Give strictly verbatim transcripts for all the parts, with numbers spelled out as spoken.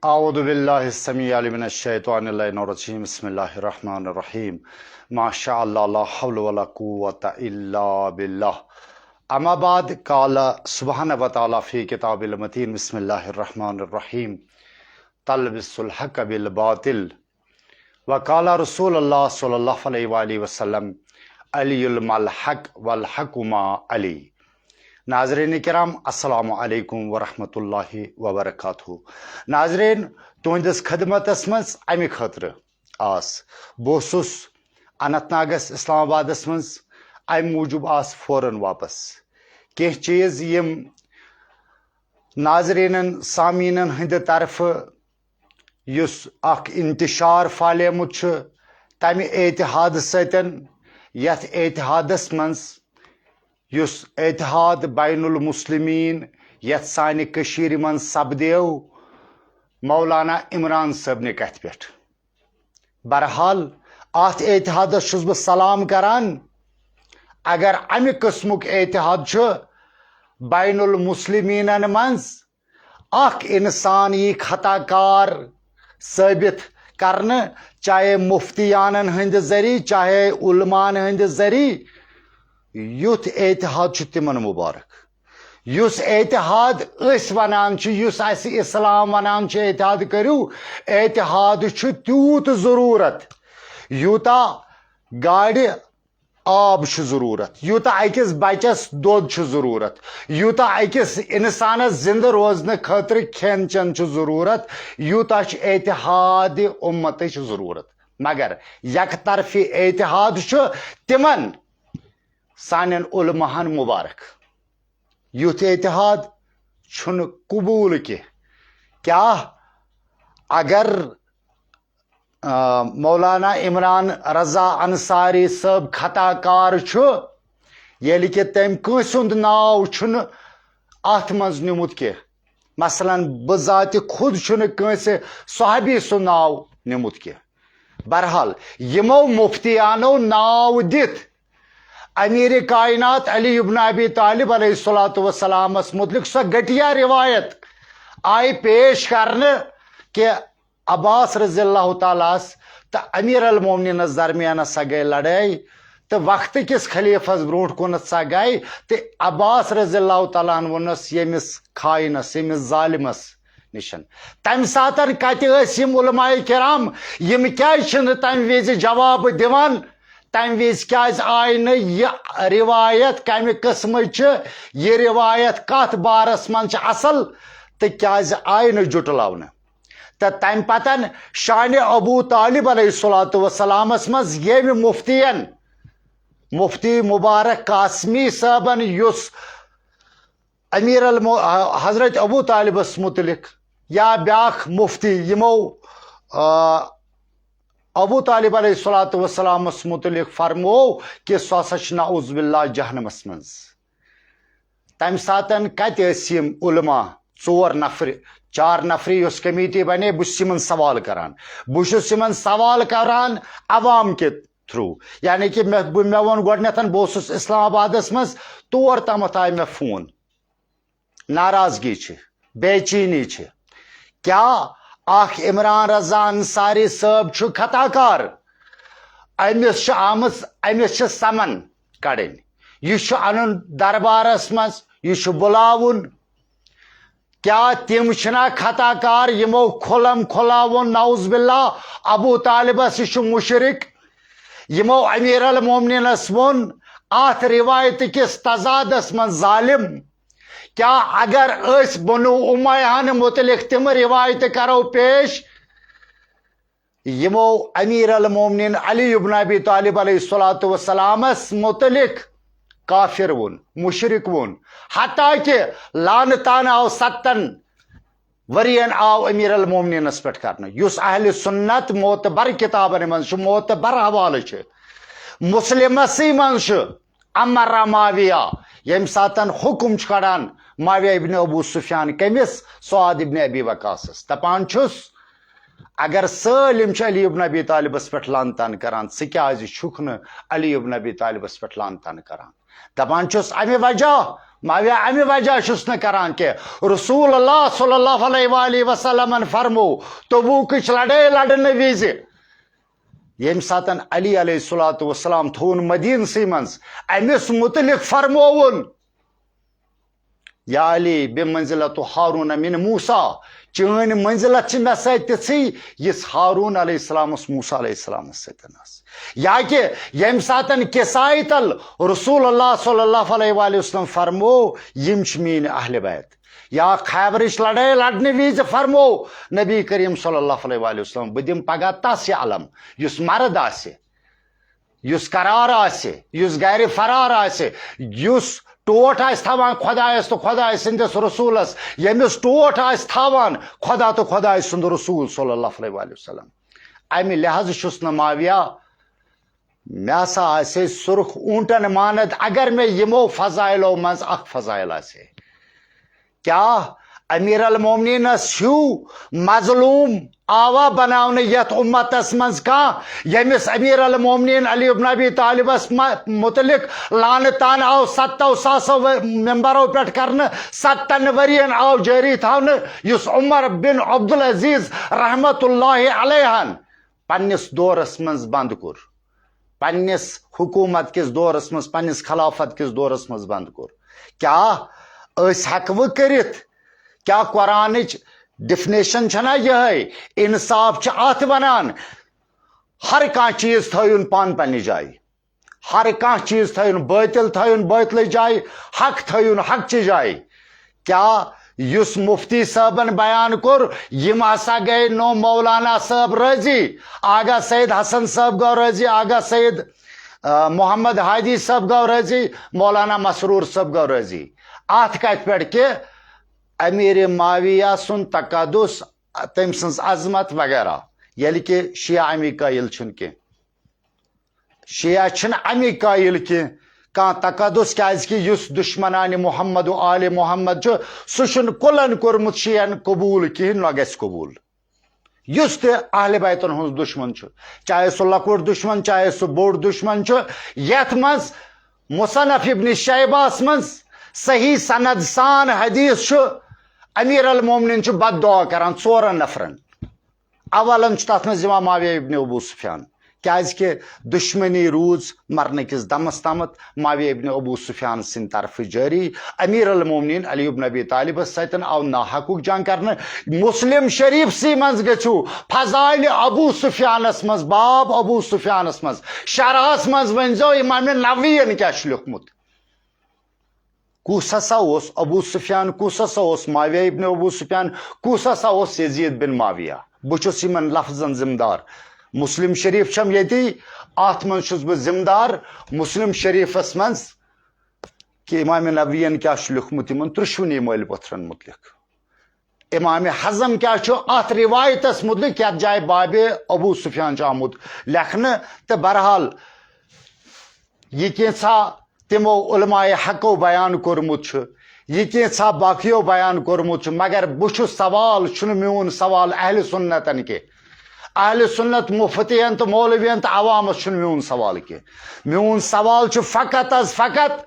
أعوذ بالله السميع العليم من الشيطان اللعين الرجيم. بسم الله الرحمن الرحيم. ما شاء الله، لا حول ولا قوة إلا بالله. أما بعد، قال سبحانه وتعالى في كتاب المتين، بسم الله الرحمن الرحيم: تلبس الحق بالباطل، وقال رسول الله صلى الله عليه وآله وسلم: علي مع الحق والحق مع علي. ناظرین کرام، السلام علیکم ورحمۃ اللہ وبرکاتہ۔ ناظرین، تہنٛدِس خدمتس منٛز امہِ خٲطرٕ آس بہٕ اوسُس اننت ناگس، اسلام آبادس منٛز، امہِ موٗجوٗب آس فوراً واپس۔ کینٛہہ چیٖز یِم ناظریٖنن، سامعیٖنن ہٕنٛدِ طرفہٕ یُس اکھ انتشار پھہلیومُت چھُ، تمہِ اتحادٕ سۭتۍ، یتھ اتحادس منٛز، یُس اتحاد بین المسلمین یتھ سانہِ کٔشیٖرِ منٛز سپدیو مولانا عمران صٲبنہِ کتھِ پٮ۪ٹھ۔ بہرحال، اتھ اتحادس چھُس بہٕ سلام کران۔ اگر امہِ قٕسمُک اتحاد چھُ بین المسلمینن منٛز، اکھ انسان یی خطا کار ثٲبت کرنہٕ، چاہے مفتیانن ہٕنٛدِ ذٔریعہٕ، چاہے علماہن ہٕنٛدِ ذٔریعہٕ، یُتھ اتحاد چھُ تِمن مبارک۔ یُس اتحاد أسۍ ونان چھِ، یُس اسہِ اسلام ونان چھُ، اتحاد کٔرِو، اتحاد چھُ تیوٗت ضروٗرت، یوٗتاہ گاڑِ آب چھُ ضروٗرت، یوٗتاہ أکِس بچس دۄد چھُ ضروٗرت، یوٗتاہ أکِس انسانس زندٕ روزنہٕ خٲطرٕ کھٮ۪ن چٮ۪ن چھُ ضروٗرت، یوٗتاہ چھُ اتحاد امتٕچ ضروٗرت۔ مگر یک طرفی اتحاد چھُ تِمن سانٮ۪ن علماہن مبارک۔ یُتھ اتحاد چھُنہٕ قبوٗل کینٛہہ۔ کیٛاہ اگر، آ، مولانا عمران رضا انصاری صٲب خطا کار چھُ، ییٚلہِ کہِ تٔمۍ کٲنٛسہِ ہُنٛد ناو چھُنہٕ اتھ منٛز نیوٗمُت کینٛہہ؟ مثلاً، بذاتِ خود چھُنہٕ کٲنٛسہِ صحابی سُنٛد ناو نیوٗمُت کینٛہہ۔ بہرحال، یِمو مفتیانو ناو دِتھ امیر کائنات علی ابن ابی طالب علیہ الصلوۃ والسلامس متعلق سۄ گٹیا روایت آیہِ پیش کرنہٕ کہِ عباس رضی اللہ تعالیٰ ہس تہٕ امیر المومنینس درمیان ہسا گٔے لڑٲے، تہٕ وقتہٕ کِس خلیفس برونٛٹھ کُنتھ سا گٔے، تہٕ عباس رضی اللہ تعالیٰ عنہ ووٚننس ییٚمِس خاینس، ییٚمِس ظالمس نِشن۔ تمہِ ساتن کتہِ ٲسۍ یِم علماء کرام؟ یِم کیازِ چھِنہٕ تمہِ وِزِ جواب دِوان؟ تمہِ وِزِ کیازِ آیہِ نہٕ یہِ روایت، کمہِ قٕسمٕچ چھِ یہِ روایت، کتھ بارس منٛز چھِ اصل، تہٕ کیازِ آیہِ نہٕ جُٹلاونہٕ؟ تہٕ تمہِ پتن شانِ ابو طالب علیہ الصلوۃ والسلامس منٛز ییٚمہِ مفتین، مفتی مبارک قاسمی صٲبن، یُس امیر المو-، حضرت ابو طالبس متعلق یا بیاکھ مفتی یِمو، آ، ابو طالب علیہ الصلوۃ والسلامس متعلق فرموو کہِ سُہ ہسا چھُ نعوذ باللہ جہنمس منٛز۔ تمہِ ساتن کتہِ ٲسۍ یِم علماء؟ ژور نفرِ، چار نفرِ یۄس کمیٹی بنے، بہٕ چھُس یِمن سوال کران، بہٕ چھُس یِمن سوال کران عوام کہِ تھرو، یعنی کہِ مےٚ، بہٕ، مےٚ ووٚن گۄڈٕنیتھ، بہٕ اوسُس اسلام آبادس منٛز، تور تامتھ آیہِ مےٚ فون، ناراضگی چھِ، بے چینی چھِ۔ کیٛاہ اکھ عمران رضا انصاری صٲب چھُ خطا کار؟ أمِس چھِ آمٕژ، أمِس چھِ سمن کڑٕنۍ، یہِ چھُ انُن دربارس منٛز، یہِ چھُ بُلاوُن۔ کیٛاہ تِم چھِنا خطا کار یِمو کھُلم کھُلا ووٚن، نعوذ باللہ، ابو طالبس یہِ چھُ مُشرِک؟ یِمو امیر المومنینس ووٚن اتھ روایتہٕ کِس تضادس منٛز ظالم۔ کیٛاہ اگر أسۍ بنو امیہ ہن متعلق تِم روایتہٕ کرو پیش، یِمو امیر المومنین علی ابن ابی طالب علیہ الصلوۃ والسلامس متعلق کافر ووٚن، مشرک ووٚن، حتیٰ کہ لعنتان آو ستن ورین آو امیر المومنینس پٮ۪ٹھ کرنہٕ، یُس اہل سنت معتبر کتابن منٛز چھُ، معتبر حوالہٕ چھُ، مسلمسٕے منٛز چھُ، امر معاویہ، ییٚمہِ ساتن حکم چھُ کڑان معاویہ ابن ابو سفیان کٔمِس؟ سعد ابن ابی وقاصس، دپان چھُس، اگر سٲلِم چھِ علی ابن ابی طالبس پٮ۪ٹھ لعنتان کران، ژٕ کیازِ چھُکھ نہٕ علی ابن ابی طالبس پٮ۪ٹھ لعنتان کران؟ دپان چھُس، امہِ وجہ معاویہ امہِ وجہ چھُس نہٕ کران کینٛہہ۔ رسول اللہ صلی اللہ علیہ وآلہ وسلمن فرمو تبوکٕچ لڑٲے لڑنہٕ وِزِ، ییٚمہِ ساتن علی علیہ الصلوۃ والسلام تھوٚوُن مدیٖنسٕے منٛز، أمِس مُتعلق فرمووُن، یا علی، بمنزلت ہارون من موسیٰ، چٲنۍ منزلت چھِ مےٚ سۭتۍ تِژھٕے، یِژھ ہارون علیہ السلام اوس موسیٰ علیہ السلامس سۭتۍ ٲس۔ یا کہ ییٚمہِ ساتن کسایہِ تل رسول اللہ صلی اللہ علیہ وآلہ وسلم فرمو، یِم چھِ میٲنۍ اہل بیت۔ یا خیبرٕچ لڑٲے لڑنہٕ وِزِ فرمو نبی کریم صلی اللہ علیہ وآلہ وسلم، بہٕ دِمہٕ پگاہ تس یہِ علم یُس مرد آسہِ، یُس قرار آسہِ، یُس گرِ فرار آسہِ، یُس ٹوٹھ آسہِ تھاوان خۄدایس تہٕ خۄدایہِ سٕنٛدِس رسوٗلس، ییٚمِس ٹوٹھ آسہِ تھاوان خۄدا تہٕ خۄدایہِ سُنٛد رسوٗل صلی اللہ علیہ وآلہ وسلم۔ امہِ لحاظہٕ چھُس نہٕ معاویہ، مےٚ ہسا آسہِ ہے سُرخ اوٗنٹن مانت اگر مےٚ یِمو فضائلو منٛز اکھ فضائل آسہِ ہے۔ کیا امیر المومنینس ہیو مظلوم آوا بناونہٕ یتھ امتس منٛز کانٛہہ، ییٚمِس امیر المومنین علی ابن ابی طالبس م-، متعلق لعنتان آو ستو ساسو و-، ممبرو پٮ۪ٹھ کرنہٕ، ستن ؤرین آو جٲری تھاونہٕ، یُس عمر بن عبدالعزیز رحمت اللہ علیہن پننِس دورس منٛز بند کوٚر، پننِس حکومت کِس دورس منٛز، پننِس خلافت کِس دورس منٛز بند کوٚر؟ کیا أسۍ ہٮ۪کوٕ کٔرِتھ؟ کیا قرآنٕچ ڈیفینیشن چھنا یِہے؟ انصاف چھُ اتھ ونان، ہر کانٛہہ چیٖز تھٲیُن پان پننہِ جایہِ، ہر کانٛہہ چیٖز تھٲیُن، باطل تھٲیُن باطلٕچ جایہِ، حق تھٲیُن حقچہِ جایہِ۔ کیا یُس مفتی صٲبن بیان کوٚر، یِم ہسا گٔے نو مولانا صٲب رٲضی، آغا سید حسن صٲب گوٚو رٲضی، آغا سید، آ، محمد ہادی صٲب گوٚو رٲضی، مولانا مسرور صٲب گوٚو رٲضی۔ اتھ کتھ پٮ۪ٹھ کہِ امیر معاویہ سُنٛد تقدس، تٔمۍ سٕنٛز عظمت وغیرہ، ییٚلہِ کہِ شیعہ امی قٲیل چھِنہٕ کینٛہہ۔ شیعہ چھِنہٕ امی قٲیل کینٛہہ کانٛہہ تقدس، کیازِ کہِ یُس دشمنان محمد و آل محمد چھُ، سُہ چھُنہٕ کُلن کوٚرمُت شیعن قبول کِہیٖنۍ، نہ گژھِ قبول۔ یُس تہِ اہل بیتن ہُنٛد دشمن چھُ، چاہے سُہ لۄکُٹ دشمن، چاہے سُہ بوٚڑ دشمن چھُ، یتھ منٛز مصنف ابن شیبہس منٛز صحیح سند سان حدیث چھُ، امیر المومنین چھُ بد دعا کران ژورن نفرن۔ اولن چھُ تتھ منٛز یِوان معاویہ ابن ابو سفیان، کیازِ کہِ دشمنی روٗز مرنہٕ کِس دمس تامتھ معاویہ ابن ابو سفیان سٕنٛدِ طرفہٕ جٲری۔ امیر المومنین علی ابن ابی طالبس سۭتۍ آو ناحقُک جنگ کرنہٕ۔ مسلم شریفسٕے منٛز گٔژھِو فضائل ابو سفیانس منٛز، باب ابو سفیانس منٛز، شرحس منٛز ؤنۍزیو امام نووین کیٛاہ چھُ لیوٚکھمُت۔ کُس ہسا اوس ابو سفیان، کُس ہسا اوس معاویہ ابن ابو سفیان، کُس ہسا اوس یزید بن معاویہ؟ بہٕ چھُس یِمن لفظن ذمہٕ دار۔ مسلم شریف چھم ییٚتی، اتھ منٛز چھُس بہٕ ذمہٕ دار۔ مسلم شریفس منٛز کہِ امام نووین کیٛاہ چھُ لیوٚکھمُت یِمن ترٛشوٕنی مٲلۍ پٔتھرن مُتعلق۔ امام حزم کیٛاہ چھُ اتھ روایتس مُتعلق، یتھ جایہِ بابِ ابو سفیان چھُ آمُت لیکھنہٕ؟ تہٕ بہرحال، یہِ کینٛژھا تِمو علماء حقو بیان کوٚرمُت چھُ، یہِ کینٛژھا باقیو بیان کوٚرمُت چھُ، مگر بہٕ چھُس سوال، چھُنہٕ میون سوال اہل سنتن کینٛہہ۔ اہل سنت مفتین تہٕ مولوین تہٕ عوامس چھُنہٕ میون سوال کینٛہہ۔ میون سوال چھُ فقط از فقط،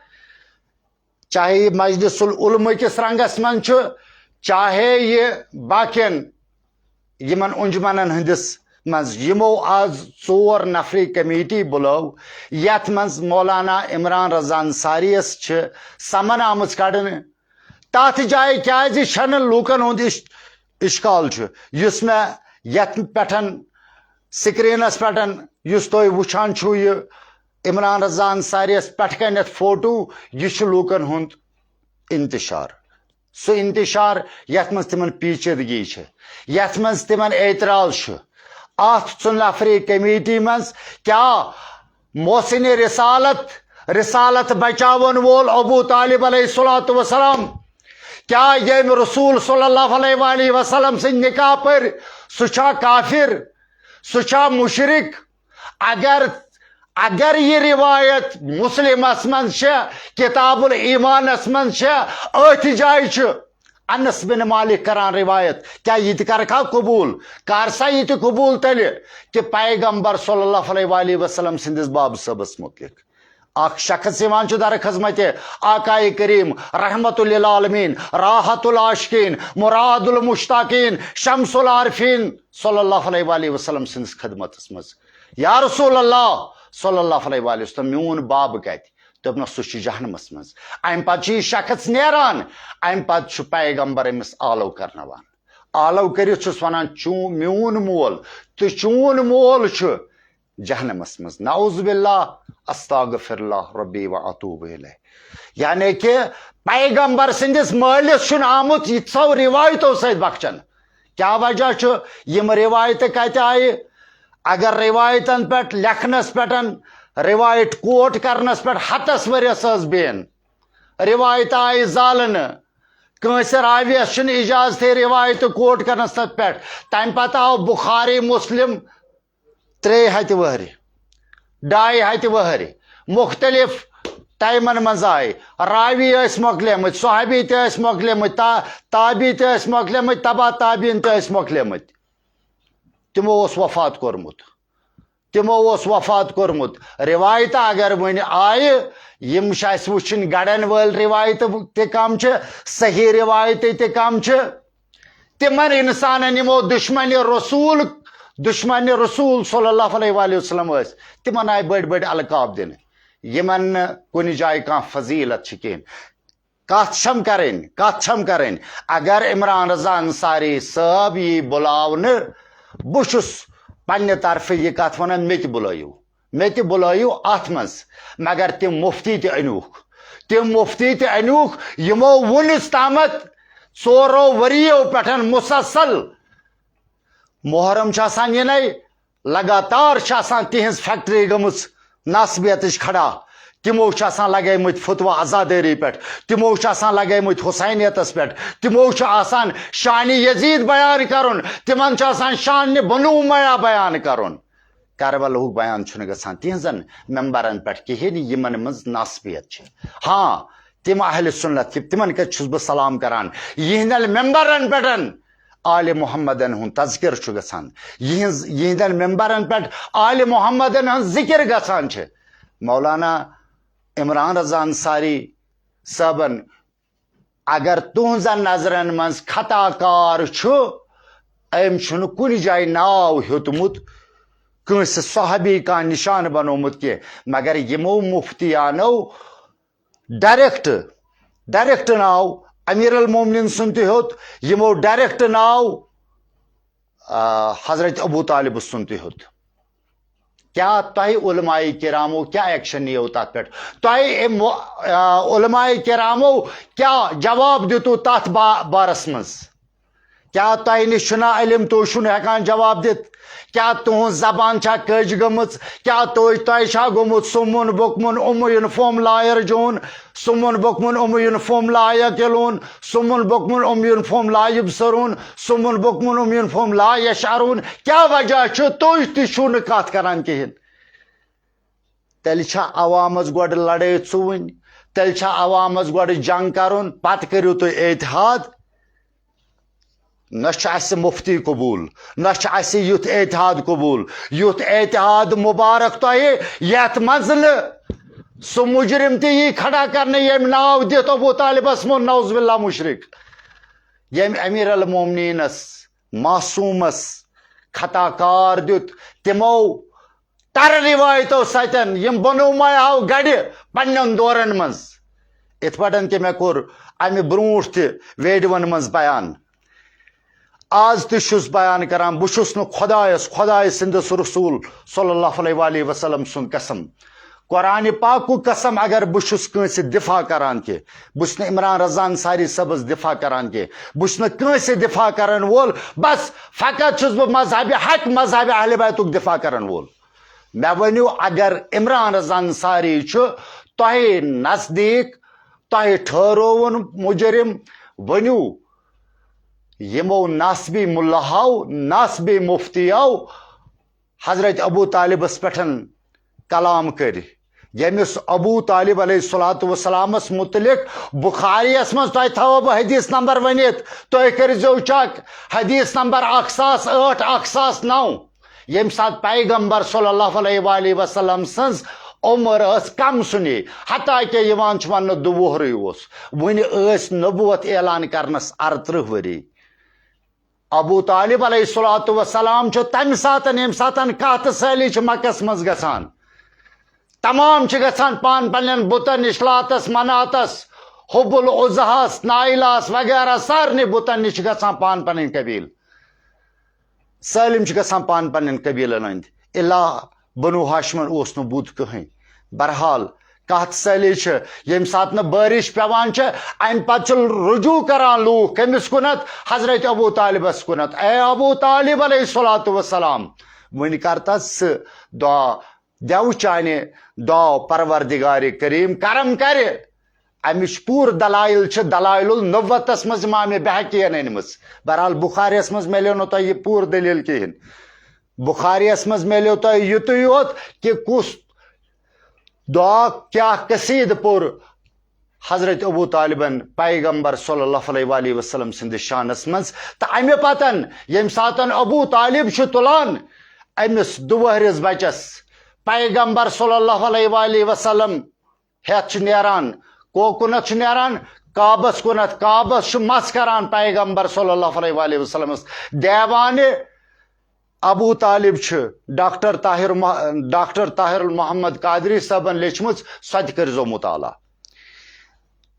چاہے یہِ مجلس العلماء کِس رنگس منٛز چھُ، چاہے یہِ باقین یِمن انجمنن ہٕنٛدِس منٛز، یِمو از ژور نفری کمیٹی بُلٲو، یتھ منٛز مولانا عمران رضا انصاریس چھِ سمن آمٕژ کڑنہٕ۔ تتھ جایہِ کیازِ چھنہٕ لوٗکن ہُنٛد اِش-، اشکال چھُ، یُس مےٚ یتھ پٮ۪ٹھ سکرینس پٮ۪ٹھ یُس تُہۍ وٕچھان چھِو، یہِ عمران رضا انصاریس پٮ۪ٹھ کنٮ۪تھ فوٹو، یہِ چھُ لوٗکن ہُنٛد انتشار۔ سُہ انتشار یتھ منٛز تِمن پیچیدگی چھِ، یتھ منٛز تِمن اعتراض چھُ۔ اتھ ژُن نفری کمیٹی منٛز کیا محسن رسالت، رسالت بچاون وول ابو طالب علیہ الصلوۃ والسلام، کیا ییٚمۍ رسول صلی اللہ علیہ وآلہ وسلم سٕنٛدۍ نکاح پٔرۍ، سُہ چھا کافر؟ سُہ چھا مشرک؟ اگر، اگر یہِ روایت مسلمس منٛز چھےٚ، کتاب الایمانس منٛز چھےٚ، أتھۍ جایہِ چھُ انس بن مالک کران روایت، کیا یہِ تہِ کرکھا قبول؟ کر سا یہِ تہِ قبول تیٚلہِ کہِ پیغمبر صلی اللہ علیہ وآلہ وسلم سٕنٛدِس باب صٲبس متعلق؟ اکھ شخص یِوان چھُ در خدمت آقائے کریم، رحمت للعالمین، راحت العاشقین، مراد المشتاقین، شمس العارفین صلی اللہ علیہ وآلہ وسلم سٕنٛدِس خدمتس منٛز، یا رسول اللہ صلی اللہ علیہ وآلہ وسلم، میون باب کتہِ؟ دوٚپنس، سُہ چھُ جہنمس منٛز۔ امہِ پتہٕ چھُ یہِ شخص نیران، امہِ پتہٕ چھُ پیغمبر أمِس آلو کرناوان۔ آلو کٔرِتھ چھُس ونان، چون، میون مول تہٕ چون مول چھُ جہنمس منٛز۔ نعوذ باللہ، استغفر اللہ ربی و اتوب الیہ۔ یعنی کہ پیغمبر سٕنٛدِس مٲلِس چھُنہٕ آمُت یِژھو رِوایتو سۭتۍ بخشن۔ کیٛاہ وجہ چھُ؟ یِم رِوایتہٕ کتہِ آیہِ؟ اگر رِوایتن پٮ۪ٹھ لیکھنس پٮ۪ٹھ، رِوایت کوٹ کرنس پٮ۪ٹھ ہتس ؤرِیس ٲس بین۔ رِوایتہٕ آیہِ زالنہٕ، کٲنٛسہِ راویس چھُنہٕ اجازتھٕے رِوایتہٕ کوٹ کرنس تتھ پٮ۪ٹھ۔ تمہِ پتہٕ آو بخاری، مسلم، ترٛیٚیہِ ہتہِ وہرِ، ڈاے ہتہِ وہرِ، مختلف ٹایمن منٛز آیہِ۔ راوی ٲسۍ مۄکلیمٕتۍ، صحابی تہِ ٲسۍ مۄکلیمٕتۍ، تا-، تابعی تہِ ٲسۍ مۄکلیمٕتۍ، تبع تابعین تہِ ٲسۍ مۄکلیمٕتۍ۔ تِمو اوس وفات کوٚرمُت۔ تِمو اوس وفات کوٚرمُت۔ رِوایتہٕ اگر وۄنۍ آیہِ، یِم چھِ اَسہِ وٕچھِنۍ، گڑن وٲلۍ رِوایتہٕ تہِ کم چھِ، صحیح رِوایتہٕ تہِ کم چھِ۔ تِمن انسانن یِمو دشمن رسول، دشمن رسول صلی اللہ علیہ وآلہ وسلم ٲسۍ، تِمن آیہِ بٔڑۍ بٔڑۍ القاب دِنہٕ۔ یِمن نہٕ کُنہِ جایہِ کانٛہہ فضیلت چھِ کِہیٖنۍ۔ کتھ چھم کرٕنۍ، کتھ چھم کرٕنۍ۔ اگر عمران رضا انصاری صٲب یی بُلاونہٕ، بہٕ چھُس پننہِ طرفہٕ یہِ کتھ ونان، مےٚ تہِ بُلٲیِو، مےٚ تہِ بُلٲیِو اتھ منٛز۔ مگر تِم مفتی تہِ أنِوُکھ، تِم مفتی تہِ أنِوُکھ، یِمو وُنِس تامتھ ژورو ؤرِیو پٮ۪ٹھ مسلسل محرم چھُ آسان یِنَے، لگاتار چھِ آسان تِہنٛز فیکٹری گٔمٕژ نصبیتٕچ کھڑا۔ تِمو چھِ آسان لگٲومٕتۍ فتویٰ عزادٲری پٮ۪ٹھ، تِمو چھِ آسان لگٲومٕتۍ حسینیتس پٮ۪ٹھ، تِمو چھُ آسان شان یزید بیان کرُن، تِمن چھُ آسان شان بنو امیہ بیان کرُن۔ کربلہُک بیان چھُنہٕ گژھان تِہنٛزن ممبرن پٮ۪ٹھ کِہیٖنۍ، یِمن منٛز نصبیت چھِ۔ ہاں، تِم اہل سنت، تِم، تِمن کتہِ چھُس بہٕ سلام کران؟ یِہنٛدٮ۪ن ممبرن پٮ۪ٹھ آلِ محمدن ہُنٛد تذکر چھُ گژھان، یِہنٛز، یِہنٛدٮ۪ن ممبرن پٮ۪ٹھ آلِ محمدن ہٕنٛز ذکر گژھان چھِ۔ مولانا عمران رضا انصاری صٲبن اگر تُہنٛزن نظرن منٛز خطا کار چھُ، أمۍ چھُنہٕ کُنہِ جایہِ ناو ہیوٚتمُت، کٲنٛسہِ صحابی کانٛہہ نشانہٕ بنوومُت کینٛہہ، مگر یِمو مفتیانو ڈائریکٹ، ڈائریکٹ ناو امیر المومنین سُنٛد تہِ ہیوٚت، یِمو ڈائریکٹ ناو، آ، حضرت ابو طالب سُنٛد تہِ ہیوٚت۔ کیا تۄہہِ علماء کرامو کیا ایکشن نِیو تتھ پٮ۪ٹھ؟ تۄہہِ أمۍ، آ، علماء کرامو کیا جواب دیُتوٕ تتھ با-، بارس منٛز؟ کیا تۄہہِ نِش چھُنہ علم، تُہۍ چھُو نہٕ ہٮ۪کان جواب دِتھ؟ کیا تُہنٛز زبان چھا کٔج گٔمٕژ؟ کیا تُہۍ، تۄہہِ چھا گوٚمُت سُمُن بُکمُن عمین فہم لا یرجون؟ سُمُن بُکمُن عمین فہم لا یعقلون؟ سُمُن بُکمُن عمین فہم لا یبصرون؟ سُمُن بُکمُن عمین فہم لا یشعرون؟ کیا وجہ چھُ تُہۍ تہِ چھِو نہٕ کتھ کران کِہیٖنۍ؟ تیٚلہِ چھا عوامس گۄڈٕ لڑٲے ژُوٕنۍ؟ تیٚلہِ چھا عوامس گۄڈٕ جنگ کرُن، پتہٕ کٔرِو تُہۍ اتحاد؟ نہ چھُ اسہِ مفتی قبول، نہ چھُ اسہِ یُتھ اتحاد قبول، یُتھ اتحاد مبارک تۄہہِ، یتھ منٛز نہٕ سُہ مجرم تہِ یی کھڑا کرنہٕ، ییٚمۍ ناو دِتھ ابو طالبس مون، نعوذ باللہ، مشرک، ییٚمۍ امیر المومنینس، معصومس خطا کار دیُت۔ تِمو تر روایتو سۭتۍ یِم بنو امیہ ہو گڑِ پننٮ۪ن دورن منٛز، یِتھ پٲٹھۍ کہِ مےٚ کوٚر امہِ برونٛٹھ تہِ ویڈیوَن منٛز بیان۔ آز تہِ چھُس بیان کران، بہٕ چھُس نہٕ خۄدایَس، خۄدایہِ سٕنٛدِس رسول صلی اللہ علیہ وآلہ وسلم سُنٛد قسم، قرآن پاکُک قسم، اگر بہٕ چھُس کٲنٛسہِ دفاع کران کہِ، بہٕ چھُس نہٕ عمران رضا انصاری صٲبس دفاع کران کہِ، بہٕ چھُس نہٕ کٲنٛسہِ دفاع کرن وول، بس فقط چھُس بہٕ مذہب حق، مذہب اہل بیتُک دفاع کرن وول۔ مےٚ ؤنِو، اگر عمران رضا انصاری چھُ تۄہہِ نزدیٖک، تۄہہِ ٹھٔہرووُن مجرم، ؤنِو، یِمو نصبی مُلاہو، نصبی مفتیو حضرت ابو طالبس پٮ۪ٹھ کلام کٔرۍ، ییٚمِس ابو طالب علیہ الصلوۃ والسلامس متعلق بخاریس منٛز، تۄہہِ تھاوو بہٕ حدیث نمبر ؤنِتھ، تُہۍ کٔرۍزیو چیک، حدیث نمبر اکھ ساس ٲٹھ، اکھ ساس نو، ییٚمہِ ساتہٕ پیغمبر صلی اللہ علیہ وآلہ وسلم سٕنٛز عمر ٲس کم سُنی، حتیٰ کہِ یِوان چھُ وننہٕ دُوُہرٕے اوس، وُنہِ ٲسۍ نبوت اعلان کرنس ارترٕہ ؤری۔ ابو طالب علیہ الصلوۃ والسلام چھُ تمہِ ساتن، ییٚمہِ ساتن قحط سٲلی چھِ مکس منٛز گژھان، تمام چھِ گژھان پان پننٮ۪ن بُتن نِش، لاتس، مناتس، حبل، عزہس، نائلہس وغیرہ سارنٕے بُتن نِش چھِ گژھان پان پنٕنۍ قبیٖل۔ سٲلِم چھِ گژھان پان پننٮ۪ن قبیٖلن ہٕنٛدۍ، الا بنو ہاشمن اوس نہٕ بُت کٕہٕنۍ۔ بہرحال، قحط سٲلی چھِ، ییٚمہِ ساتہٕ نہٕ بٲرِش پٮ۪وان چھِ، امہِ پتہٕ چھِ رجوع کران لوٗکھ کٔمِس کُنتھ؟ حضرت ابو طالبس کُنتھ۔ اے ابو طالب علیہ الصلوۃ والسلام، وۄنۍ کر تس ژٕ دعا، دٮ۪و چانہِ دعا پروردگار کریم کرم کرِ۔ امِچ پوٗرٕ دلائل چھِ دلائل النبوتس منٛز امام بہقین أنمٕژ۔ بہرحال، بخاریس منٛز میلیو نہٕ تۄہہِ یہِ پوٗرٕ دٔلیٖل کِہیٖنۍ۔ بخاریس منٛز میلیو تۄہہِ یُتُے یوت کہِ کُس دعا، کیٛاہ قصیٖدٕ پوٚر حضرت ابو طالبن پیغمبر صلی اللہ علیہ وآلہ وسلم سٕنٛدِس شانس منٛز۔ تہٕ امہِ پتن ییٚمہِ ساتن ابو طالب چھُ تُلان أمِس دُوہرِس بچس، پیغمبر صلی اللہ علیہ وآلہ وسلم ہٮ۪تھ چھُ نیران، کوکُنتھ چھُ نیران، کعبس کُنتھ، کعبس چھُ مس کران پیغمبر صلی اللہ علیہ وآلہ وسلمس۔ دیوانہِ ابو طالب چھُ ڈاکٹر طاہر مح-، ڈاکٹر طاہر محمد قادری صٲبن لیچھمٕژ، سۄ تہِ کٔرۍزیو مطالعہ۔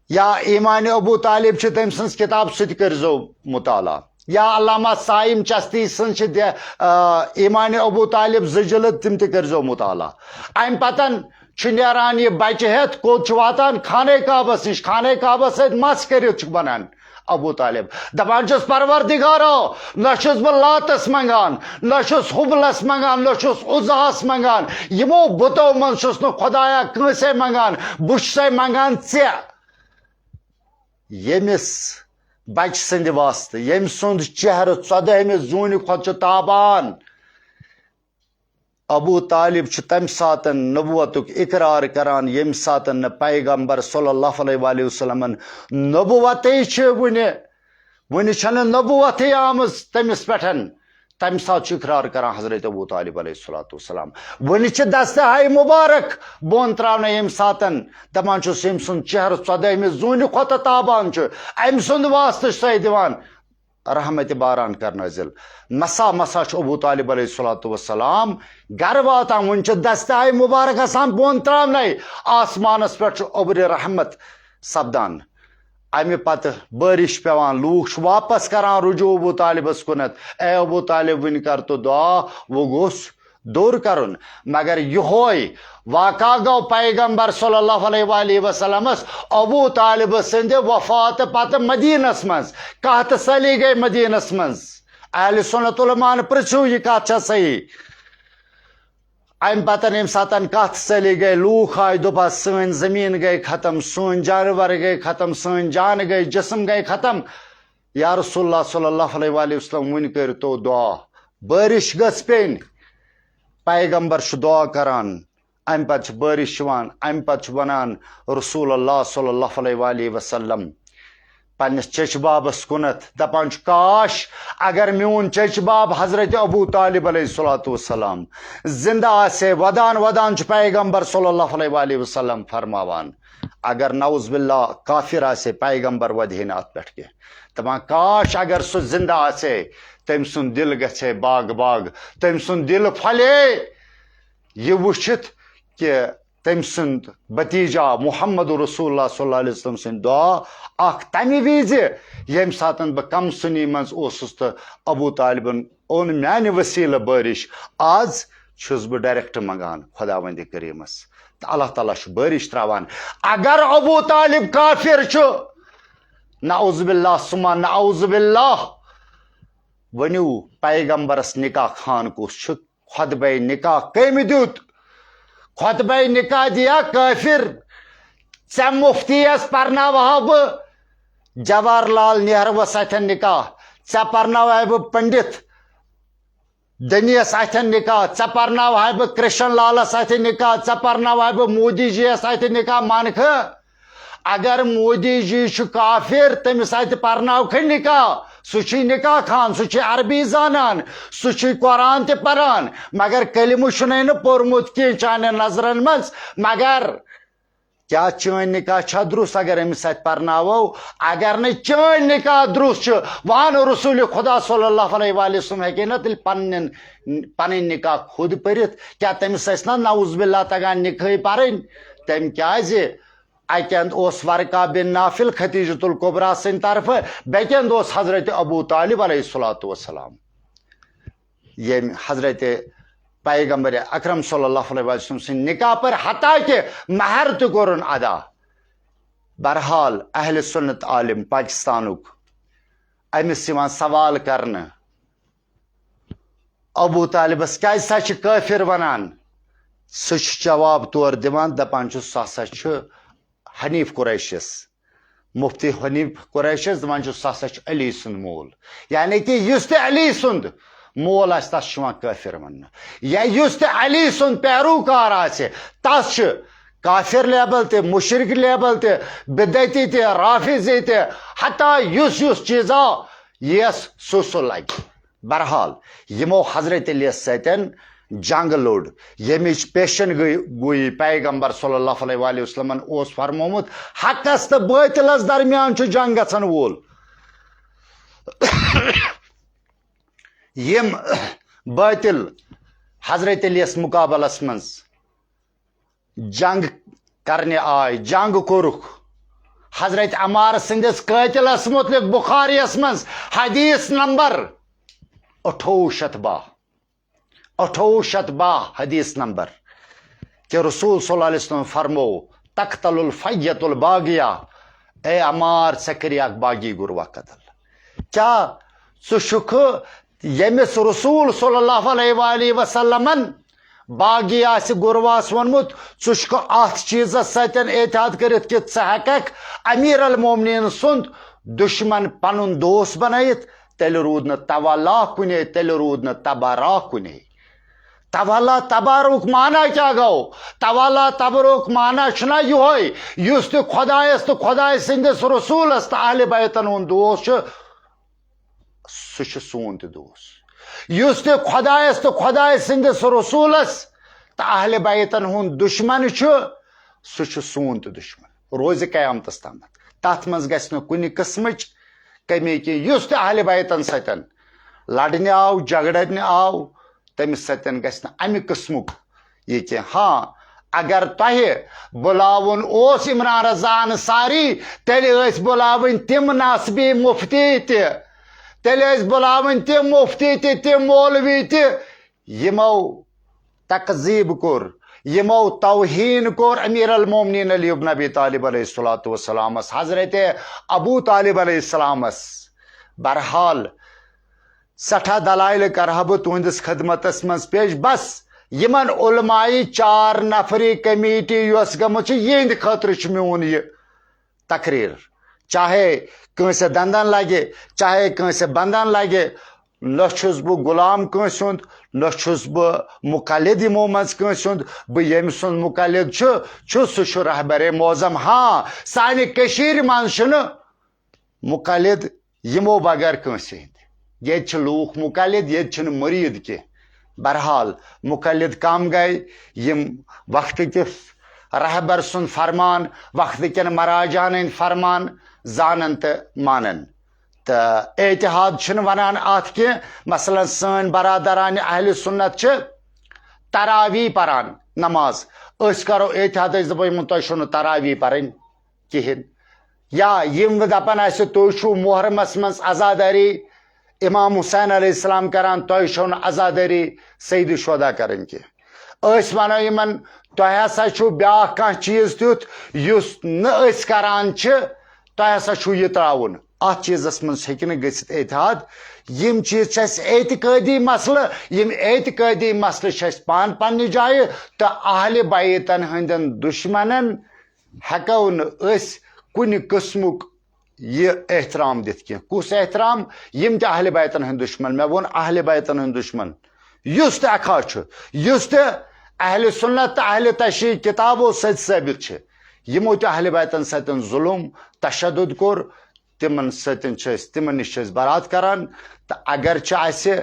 یا ایمان ابو طالب چھِ تٔمۍ سٕنٛز کِتاب، سُہ تہِ کٔرۍزیو مطالعہ۔ یا علامہ صائم چشتی سٕنٛز چھِ دِ-، آ، ایمان ابو طالب زٕ جلد، تِم تہِ کٔرۍزیو مطالعہ۔ اَمہِ پتن چھُ نیران یہِ بچہِ ہٮ۪تھ، کوٚت چھُ واتان؟ خانہ کعبس نِش۔ خانہ کعبس سۭتۍ مس کٔرِتھ چھُ بنان ابو طالب۔ دپان چھُس، پروردگارو، نہ چھُس بہٕ لاتس منگان، نہ چھُس حبلس منگان، نہ چھُس عزہس منگان، یِمو بُتو منٛز چھُس نہٕ خدایا کٲنٛسے منگان، بہٕ چھُسے منگان ژےٚ۔ ییٚمِس بچہٕ سٕنٛدِ واسطہٕ، ییٚمۍ سُنٛد چہرٕ ژۄدٲہمہِ زوٗنہِ کھۄتہٕ چھُ تابان، ابو طالب چھُ تمہِ ساتن نبوتُک اقرار کران، ییٚمہِ ساتن نہٕ پیغمبر صلی اللہ علیہ وآلہ وسلمن نبوتٕے چھِ وُنہِ، وُنہِ چھنہٕ نبوتٕے آمٕژ تٔمِس پٮ۪ٹھ۔ تمہِ ساتہٕ چھُ اقرار کران حضرت ابو طالب علیہ الصلوۃ والسلام۔ وُنہِ چھِ دستہٕ ہاے مبارک بۄن تراونہٕ ییٚمہِ ساتن، دپان چھُس، ییٚمہِ سُنٛد چہرٕ ژۄدٲہمہِ زوٗنہِ کھۄتہٕ تابان چھُ، أمۍ سُنٛد واسطہٕ چھُ سۄے دِوان رحمت باران کر نٲزِل۔ مسا مسا چھُ ابو طالب علیہ الصلوۃ والسلام گرٕ واتان، وُنہِ چھِ دستہٕ ہاے مبارک آسان بۄن تراونَے، آسمانس پٮ۪ٹھ چھُ اوٚبرِ رحمت سپدان۔ امہِ پتہٕ بٲرِش پٮ۪وان، لوٗکھ چھِ واپس کران رجوع ابو طالبس کُنتھ، اے ابو طالب، وُنہِ کر تو دعا، وۄنۍ گوٚژھ دوٚر کرُن۔ مگر یِہوے واقعہ گوٚو پیغمبر صلی اللہ علیہ وآلہ وسلمس ابو طالب سٕنٛدِ وفاتہٕ پتہٕ مدینس منٛز۔ قحط سٲلی گٔے مدینس منٛز۔ اہل سنت علماءن پرژھِو، یہِ کتھ چھا صحیح؟ امہِ پتن ییٚمہِ ساتن قحط سٲلی گٔے، لوٗکھ آے، دوٚپہس، سٲنۍ زٔمیٖن گٔے ختم، سٲنۍ جانور گٔے ختم، سٲنۍ جان گٔے، جسم گٔے ختم۔ یا رسول اللہ صلی اللہ علیہ وآلہ وسلم، وُنہِ کٔرۍ تو دعا، بٲرِش گٔژھ پیٚنۍ۔ پیغمبر چھُ دعا کران، امہِ پتہٕ چھِ بٲرِش یِوان، امہِ پتہٕ چھُ ونان رسول اللہ صلی اللہ علیہ وآلہ وسلم پننِس چچہِ بابس کُنتھ، دپان چھُ، کاش اگر میون چچہِ باب حضرت ابو طالب علیہ الصلوۃ والسلام زندہ آسہِ ہے۔ ودان ودان چھُ پیغمبر صلی اللہ علیہ وآلہ وسلم فرماوان، اگر نعوذ باللہ کافر آسہِ ہے، پیغمبر ودِ ہے نہٕ اتھ پٮ۪ٹھ کینٛہہ۔ دپان، کاش اگر سُہ زندہ آسہِ ہے، تٔمۍ سُنٛد دِل گژھِ ہے باغ باغ، تٔمۍ سُنٛد دِل پھۄلہِ ہے یہِ وٕچھِتھ کہِ تٔمۍ سُنٛد بھتیجہ محمد رسول اللہ صلی اللہ علیہ وسلم سٕنٛدۍ دعا اکھ تمہِ وِزِ، ییٚمہِ ساتن بہٕ کم سنی منٛز اوسُس تہٕ ابو طالبن اوٚن میانہِ وسیلہٕ بٲرِش۔ آز چھُس بہٕ direct منگان خداوندِ کریمس، تہٕ اللہ تعالیٰ چھُ بٲرِش تراوان۔ اگر ابو طالب کافر چھُ، نعوذ باللہ ثم نعوذ باللہ، ؤنِو، پیغمبرس نکاح خان کُس چھُ؟ خطبہ نکاح کٔمۍ دیُت؟ خطبہ نکاح دِیا کٲفر؟ ژےٚ مفتیس پرناوہا بہٕ جواہر لال نہروس اتھن نکاح، ژےٚ پرناوہا بہٕ پنڈت دنیس اتھن نکاح، ژےٚ پرناوہا بہٕ کرشن لالس اتھِ نکاح، ژےٚ پرناوہا بہٕ مودی جیس اتھِ نکاح، مانکھٕ؟ اگر مودی جی چھُ کافر، تٔمِس اَتہِ پرناوکھے نکاح، سُہ چھُے نکاح خان، سُہ چھُے عربی زانان، سُہ چھُے قرآن تہِ پران، مگر کلمہٕ چھُنَے نہٕ پوٚرمُت کینٛہہ چانٮ۪ن نظرن منٛز۔ مگر کیٛاہ چٲنۍ نکاح چھا درُست اگر أمِس اَتہِ پرناوو؟ اگر نہٕ چٲنۍ نکاح درُست چھُ، وَن رسول خدا صلی اللہ علیہ وآلہ وسلم ہیٚکہِ نہ تیٚلہِ پنٕنٮ۪ن، پنٕنۍ نکاح خود پٔرِتھ؟ کیٛاہ تٔمِس ٲسۍ نہ نعوذ باللہ تگان نکاحٕے پرٕنۍ؟ تٔمۍ کیٛازِ؟ اَکہِ اَندٕ اوس ورقہ بن نافل خدیجۃ الکبریٰ سٕنٛدِ طرفہٕ، بیٚکہِ اَندٕ اوس حضرت ابو طالب علیہ الصلوۃ والسلام، ییٚمۍ حضرت پیغمبر اکرم صلی اللہ علیہ وسلم سٕنٛدۍ نکاح پٔرۍ، حتیٰ کہ مہر تہِ کوٚرُن ادا۔ بہرحال، اہل سنت عالم پاکستانُک، أمِس یِوان سوال کرنہٕ، ابو طالبس کیٛازِ سا چھِ کٲفر ونان؟ سُہ چھُ جواب طور دِوان، دپان چھُ، سُہ ہسا چھُ حنیف قریشس، مفتی حنیف قریشس دپان چھُ، سُہ ہسا چھُ علی سُنٛد مول۔ یعنی کہ یُس تہِ علی سُنٛد مول آسہِ، تس چھُ یِوان کٲفر وننہٕ۔ یا یُس تہِ علی سُنٛد پیروکار آسہِ، تس چھُ کافر لیبل تہِ، مشرک لیبل تہِ، بدعتی تہِ، رافضی تہِ، حتیٰ یُس یُس چیٖزا یِیَس، سُہ سُہ لگہِ۔ بہرحال، یِمو حضرت علیس سۭتۍ جنگ لوٚڑ، ییٚمِچ پیشن گویی پیغمبر صلی اللہ علیہ وآلہ وسلمن اوس فرمومُت، حقس تہٕ باطلس درمیان چھُ جنگ گژھن وول۔ یِم باطل حضرت علیس مقابلس منٛز جنگ کرنہِ آے، جنگ کوٚرُکھ۔ حضرت عمار سٕنٛدِس قٲتلس مُتعلق بخاریَس منٛز حدیث نمبر اَٹھووُہ شیٚتھ باہ، اَٹھووُہ شیٚتھ باہ حدیث نمبر، کہ رسول صلی اللہ علیہ وسلم فرمو، "تقتل الفیۃ الباغیہ"، اے عمار، ژےٚ کٔری اکھ باغی گروہ قتل۔ کیٛاہ ژٕ چھُکھ ییٚمِس رسول صلی اللہ علیہ وآلہ وسلمن باغی آسہِ گروہس ووٚنمُت، ژٕ چھُکھ اتھ چیٖزس سۭتۍ اتحاد کٔرِتھ کہِ ژٕ ہیٚککھ امیر المومنین سُنٛد دشمن پنُن دوست بنٲیِتھ؟ تیٚلہِ روٗد نہٕ تولا کُنے، تیٚلہِ روٗد نہٕ تبرا کُنے۔ تولا تبرُک معنی کیٛاہ گوٚو؟ تولا تبرُک معنی چھُنہ یِہوٚے، یُس تہِ خۄدایس تہٕ خۄداے سٕنٛدِس رسوٗلس تہٕ اہلِ بیتن ہُنٛد دوست چھُ، سُہ چھُ سون تہِ دوست۔ یُس تہِ خۄدایس تہٕ خۄداے سٕنٛدِس رسوٗلس تہٕ اہلِ بیتن ہُنٛد دُشمن چھُ، سُہ چھُ سون تہِ دُشمن روزِ قیامتس تامتھ۔ تتھ منٛز گژھِ نہٕ کُنہِ قٕسمٕچ کمی کینٛہہ۔ یُس تہِ اہلِ بیتن سۭتۍ لڑنہِ آو، جھگڑنہِ آو، تٔمِس سۭتۍ گژھِ نہٕ امہِ قٕسمُک یہِ کینٛہہ۔ ہاں، اگر تۄہہِ بُلاوُن اوس عمران رضا انصاری، تیٚلہِ ٲسۍ بُلاوٕنۍ تِم نصبی مفتی تہِ، تیٚلہِ ٲسۍ بُلاوٕنۍ تِم مفتی تہِ، تِم مولوی تہِ، یِمو تکذیب کوٚر، یِمو توہین کوٚر امیر المومنین علی ابن ابی طالب علیہ الصلوۃ والسلامس، حضرت ابو طالب علیہ السلامس۔ بہرحال، سٮ۪ٹھاہ دلایل کرٕ ہا بہٕ تُہنٛدِس خدمتس منٛز پیش۔ بس، یِمن علمائی چار نفری کمیٹی یۄس گٔمٕژ چھِ، یِہنٛدِ خٲطرٕ چھُ میون یہِ تقریر۔ چاہے کٲنٛسہِ دندن لگہِ، چاہے کٲنٛسہِ بندن لگہِ، نہ چھُس بہٕ غلام کٲنٛسہِ ہُنٛد، نہ چھُس بہٕ مقلد یِمو منٛز کٲنٛسہِ ہُنٛد۔ بہٕ ییٚمۍ سُنٛد مقلد چھُ، چھُس، سُہ چھُ رہبر معظم۔ ہاں، سانہِ کٔشیٖرِ منٛز چھُنہٕ مقلد یِمو بغٲر کٲنٛسہِ ہٕنٛدۍ۔ ییٚتہِ چھِ لوٗکھ مقلد، ییٚتہِ چھِنہٕ مُریٖد کینٛہہ۔ بہرحال، مقلد کم گٔے، یِم وقتہٕ کِس رہبر سُنٛد فرمان، وقتہٕ کٮ۪ن مراجعن ہٕنٛدۍ فرمان زانن تہٕ مانن۔ تہٕ اتحاد چھِنہٕ ونان اتھ کینٛہہ۔ مثلاً، سٲنۍ برادرانہِ اہلِ سُنت چھِ تراویح پران نماز۔ أسۍ کرو اتحاد، أسۍ دپو یِمن، تۄہہِ چھو نہٕ تراویح پرٕنۍ کِہینۍ۔ یا یِم دپان آسہِ، تُہۍ چھِو محرمس منٛز عزاداری امام حسین علیہ السلام کران، تۄہہِ چھو نہٕ عزاداری سید شہدا کرٕنۍ کینٛہہ۔ أسۍ ونو یِمن، تۄہہِ ہسا چھُو بیاکھ کانٛہہ چیٖز تیُتھ یُس نہٕ أسۍ کران چھِ، تۄہہِ ہسا چھُو یہِ ترٛاوُن۔ اتھ چیٖزس منٛز ہیٚکہِ نہٕ گٔژھِتھ اتحاد۔ یِم چیٖز چھِ اَسہِ اعتقٲدی مسلہٕ، یِم اعتقٲدی مسلہٕ چھِ اَسہِ پانہٕ پننہِ جایہِ، تہٕ اہلِ بیتن ہٕنٛدٮ۪ن دُشمنن ہٮ۪کو نہٕ أسۍ کُنہِ قٕسمُک یہِ احترام دِتھ کینٛہہ۔ کُس احترام؟ یِم تہِ اہلِ بیتن ہٕنٛدۍ دُشمن، مےٚ ووٚن اہلِ بیتن ہٕنٛدۍ دُشمن، یُس تہِ اکھا چھُ، یُس تہِ اہلِ سنت تہٕ اہلِ تشیع کتابو سۭتۍ ثٲبت چھِ، یِمو تہِ اہل بیتن سۭتۍ ظلم، تشدد کوٚر، تِمن سۭتۍ چھِ أسۍ، تِمن نِش چھِ أسۍ برات کران۔ تہٕ اگر چھِ اَسہِ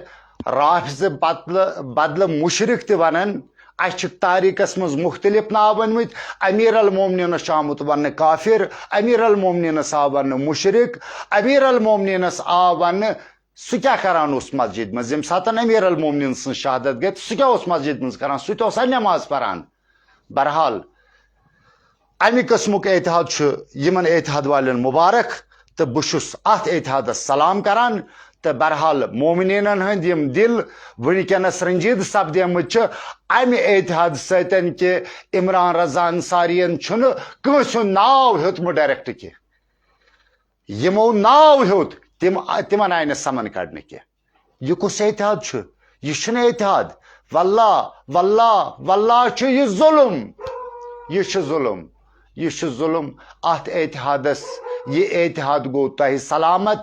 رافض بدلہٕ بدلہٕ مشرک تہِ ونان، اَسہِ چھِ تاریخس منٛز مختلف ناو ؤنمٕتۍ۔ امیر المومنینس چھُ آمُت وننہٕ کافر، امیر المومنینس آو وننہٕ مشرک، امیر المومنینس آو وننہٕ، سُہ کیٛاہ کران اوس مسجد منٛز؟ ییٚمہِ ساتہٕ امیر المومنین سٕنٛز شہادت گٔے، سُہ کیٛاہ اوس مسجد منٛز کران؟ سُہ تہِ اوسا نماز پران؟ بہرحال، امہِ قٕسمُک اتحاد چھُ یِمن اتحاد والٮ۪ن مبارک، تہٕ بہٕ چھُس اتھ اتحادس سلام کران۔ تہٕ بہرحال، مومنیٖنن ہٕنٛدۍ یِم دِل وٕنکیٚنس رنجیدٕ سپدیمٕتۍ چھِ امہِ اتحاد سۭتۍ کہِ عمران رضا انصارین چھُنہٕ کٲنٛسہِ ہُنٛد ناو ہیوٚتمُت ڈائریکٹ کینٛہہ۔ یِمو ناو ہیوٚت، تِم تِمن آیہِ نہٕ سمن کڑنہٕ کینٛہہ۔ یہِ کُس اتحاد چھُ؟ یہِ چھُنہٕ اتحاد۔ واللہ، واللہ، واللہ چھُ یہِ ظلم۔ یہِ چھُ ظلم۔ یہِ چھُ ظلم۔ اتھ اتحادس، یہِ اتحاد گوٚو تۄہہِ سلامت۔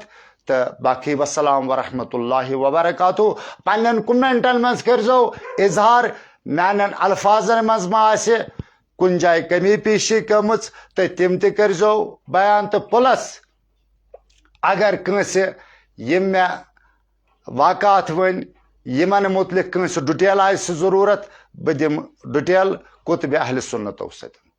تہٕ باقی والسلام ورحمۃ اللہ وبرکاتہ۔ پننٮ۪ن کمنٹن منٛز کٔرزیو اظہار، میانٮ۪ن الفاظن منٛز ما آسہِ کُنہِ جایہِ کمی پیشی گٔمٕژ تہٕ تِم تہِ کٔرزیو بیان۔ تہٕ پلس اگر کٲنٛسہِ یِم مےٚ واقعات ؤنۍ، یِمن مُتعلق کٲنٛسہِ ڈیٹیل آسہِ ضروٗرت، بہٕ دِمہٕ ڈیٹیل کُتبِ اہل سنتو سۭتۍ۔